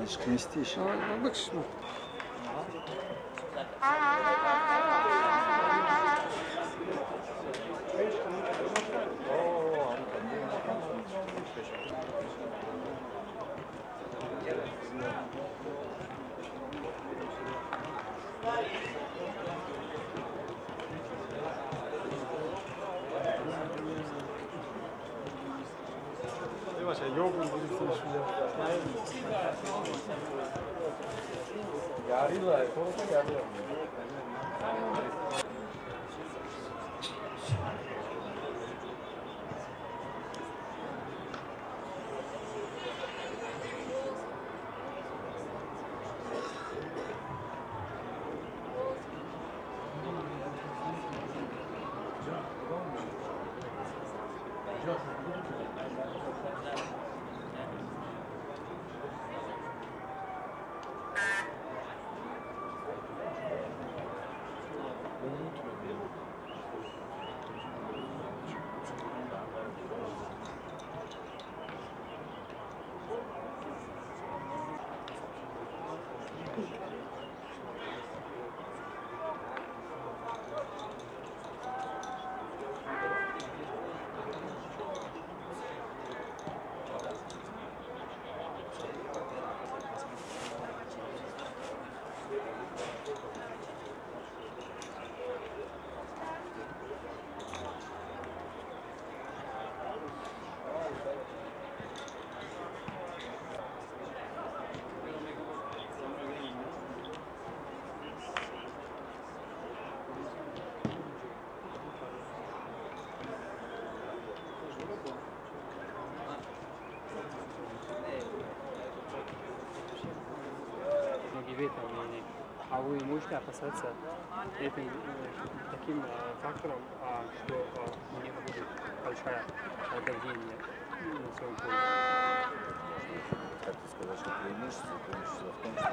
Сместишь. А вы можете опасаться этим таким фактором, что у них будет большая давление на своем поле? Как ты сказал, что преимущество? Преимущество в том, что...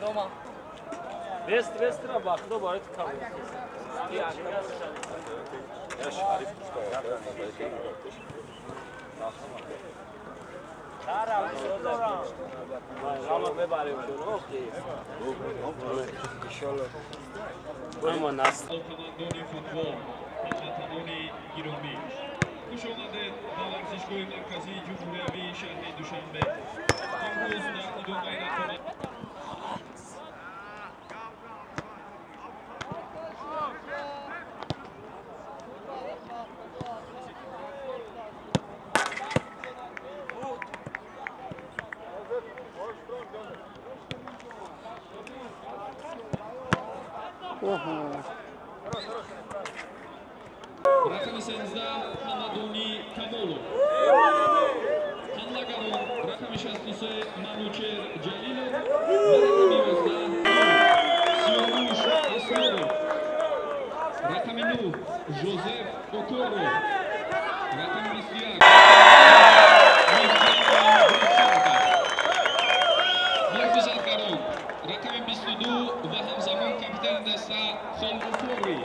Омад. Бестра бахто барои кабул. Алқамандони футбол, ҳамватанони гиромӣ, хуш омадед ба варзишгоҳи марказии ҷумҳуриявии шаҳри Душанбе. Имрӯз дар идомаи рақобат рақами 13 Ҳамадони Камолов, ҳамлагарон рақами 63 Манучер Ҷалилов ва рақами 11 Сиёвуш Асроров, рақами 9 Жозеф Окоро, рақами 21 муҳофизатгарон рақами 22 ва ҳамзамон капитани даста Холгуфори,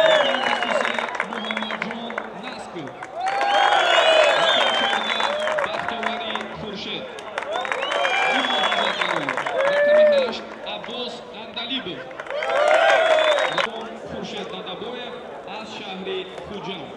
рақами 23 Муҳаммадҷон Насков, рақами 14 Бахтовари Хуршед, муҳофизатгарон рақами 8 Аббос Андалибов, Хуршед Дадабоев аз шаҳри Хуҷанд,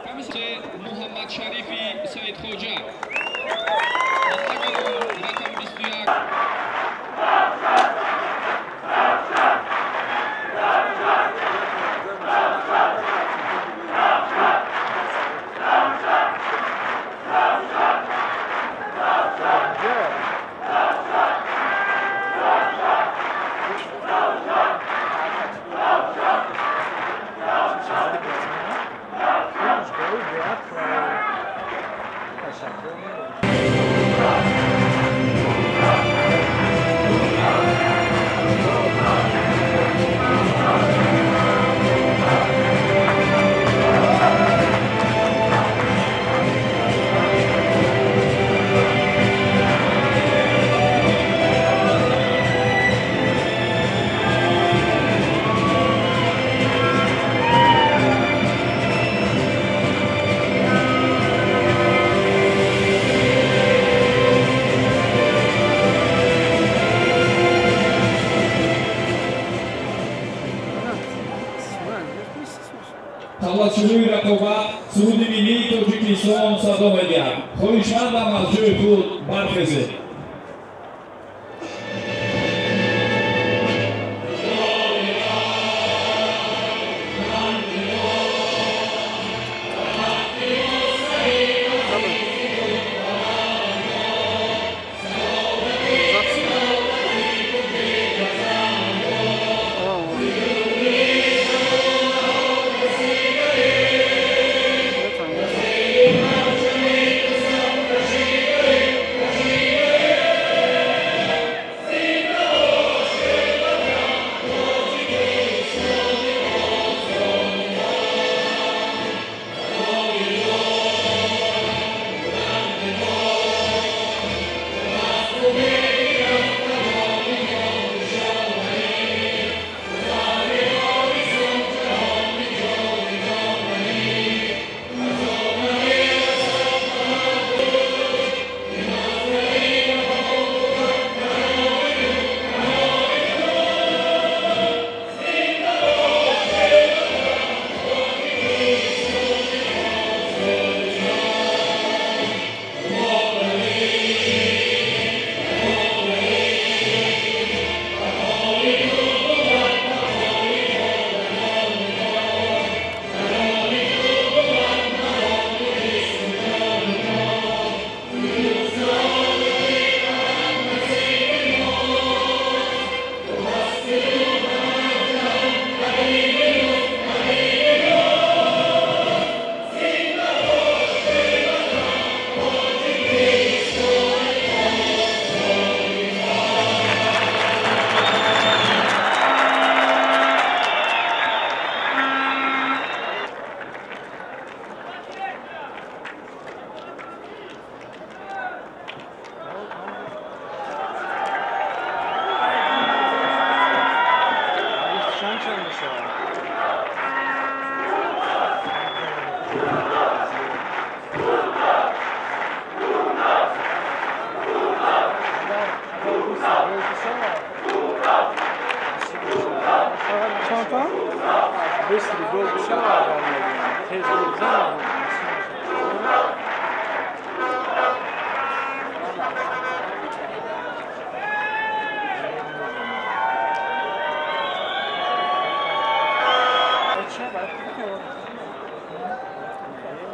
комиссар Муҳаммадшарифи Саидхоҷа, ҳамлагарон рақами 21 Thank you. Рақобат суруди миллии Тоҷикистон садо медиҳад. Хоҳишмандам аз ҷои худ бархезед.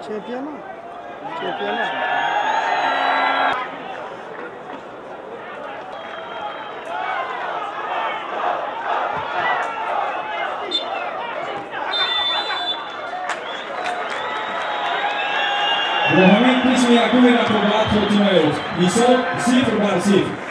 Чемпиона. Бо ҳамин қисми якуми рақобат хотима ёфт. Ҳисоб 0-0.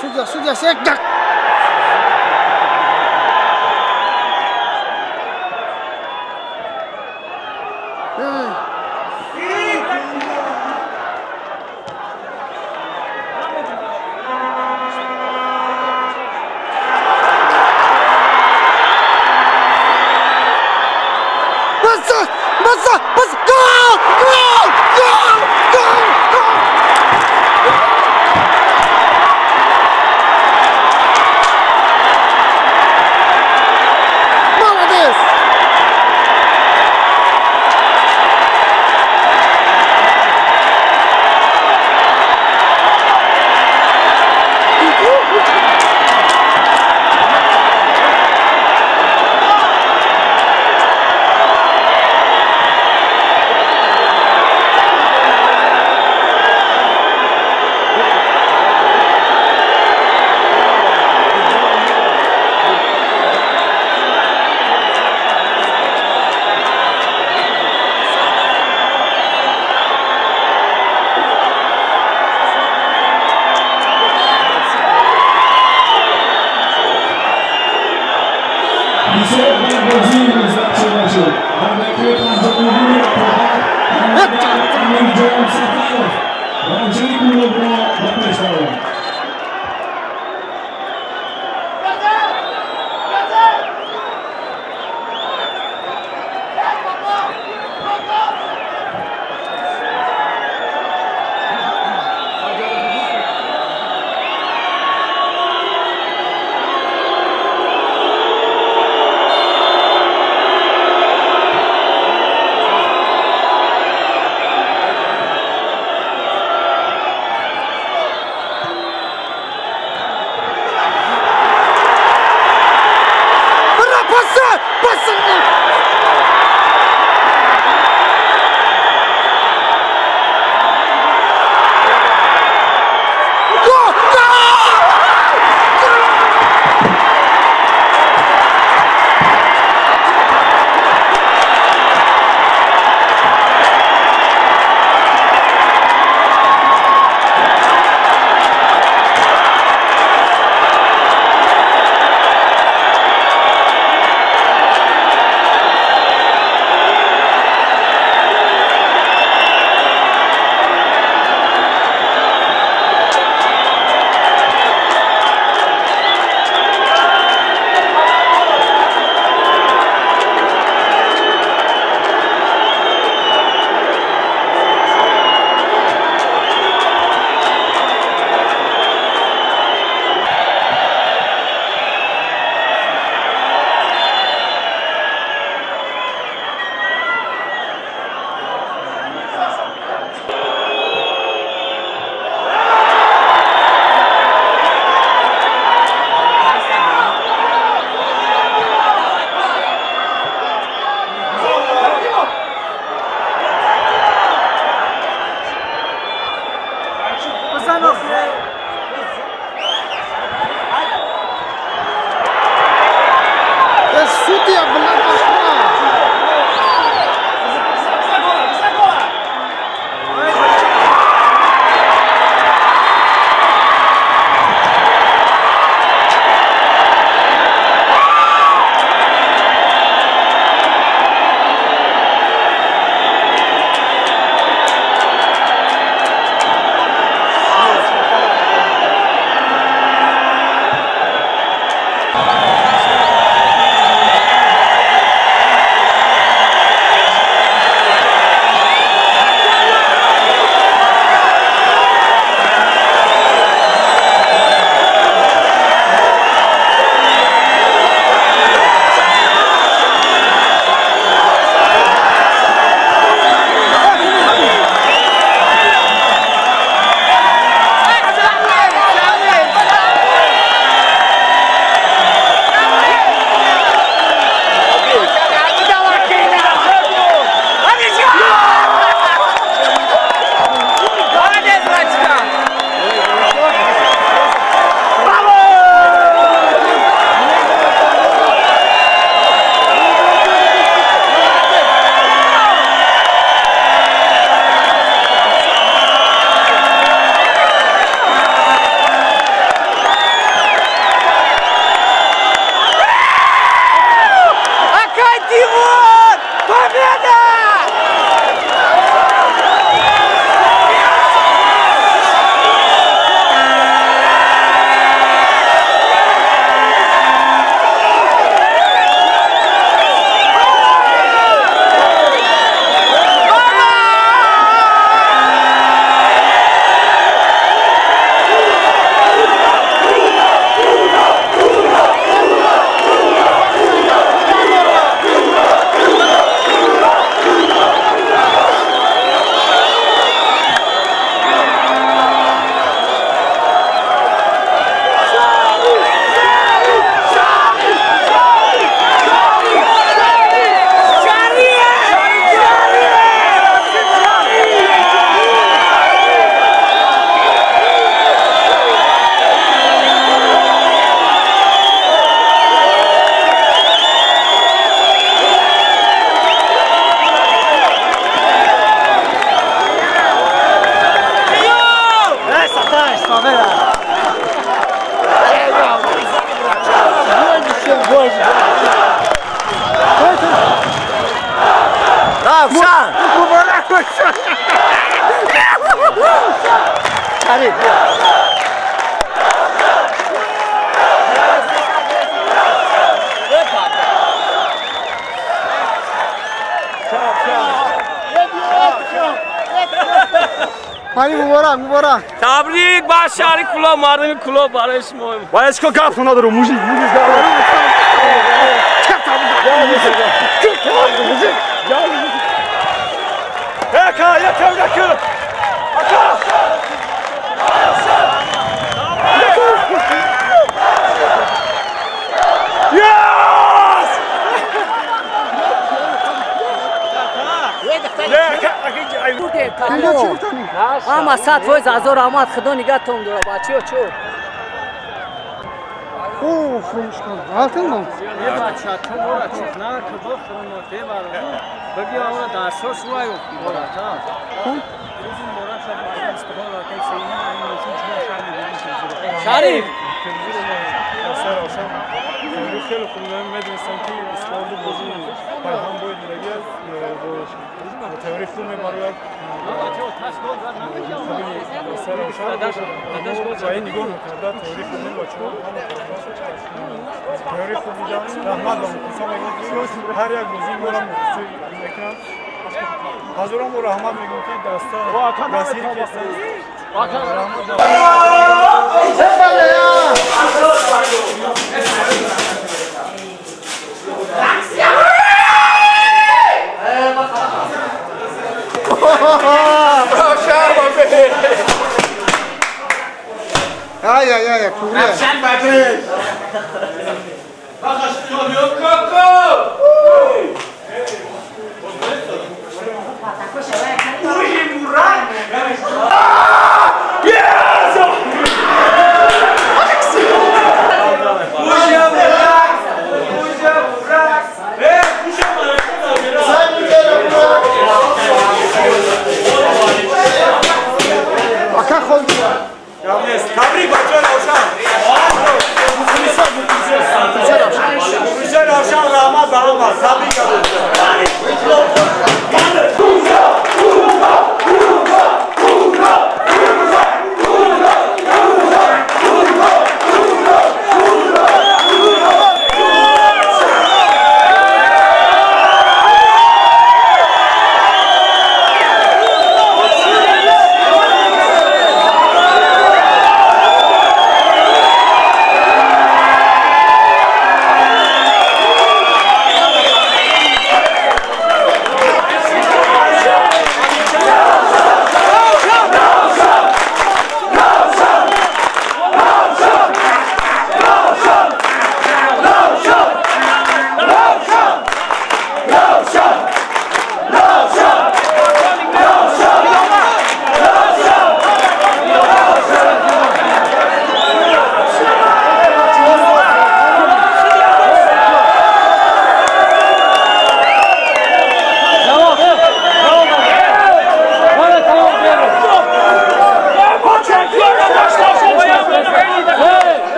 Судья, судья, судья! Баса! Баса! Гол! Гол! Гол! Гол! Гол! Молодец! Равшан! Муборак бошад! Шариф, Али муборак, муборак. Табрик ба шаҳри Кӯлоб, мардуми Кӯлоб барои шумо. Бояд чикор гап надорам, мужик, мужик гап. Яка, яка, яка. Ака. Yes! Ама 100% азор омад, худо нигаҳтон дора, бачаҳо чо. О, фрумшкан. Алтын. Бача, ту мора чиз на ки бихӯрм дебарам. Бигӣ ора дарсош вай бора та. Шариф! Хеле хуб медонистам ки Исломду бозӣ пайҳам бояд дидагӣ бо тайёрии хуб мебарояд. Ба ин нигоҳ мекарда тайёрии хуб бачаҳо тайёрии хуб дидан. Раҳмат ба мухлисон мегӯям ки ҳар як бозии моро мухлисӣ мекунанд. Ҳазорон бор раҳмат мегӯям ки даста дастгирӣ карданд. Раҳмат. Ay ay ay, куре. Табрик бачаҳои Равшан! Мухлисои Равшан, раҳмат ба ҳама. Табрик.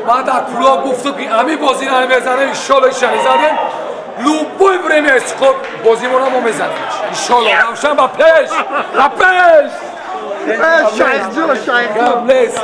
Ман дар Кӯлоб гуфтам ки ҳамин бозиро мезанем, иншолло ишани задем. Любой время Истиқлол бозимона мо мезанем. Иншолло Равшан ба пеш, ба пеш. Шайхҷон, шайхҷон. Гап нест.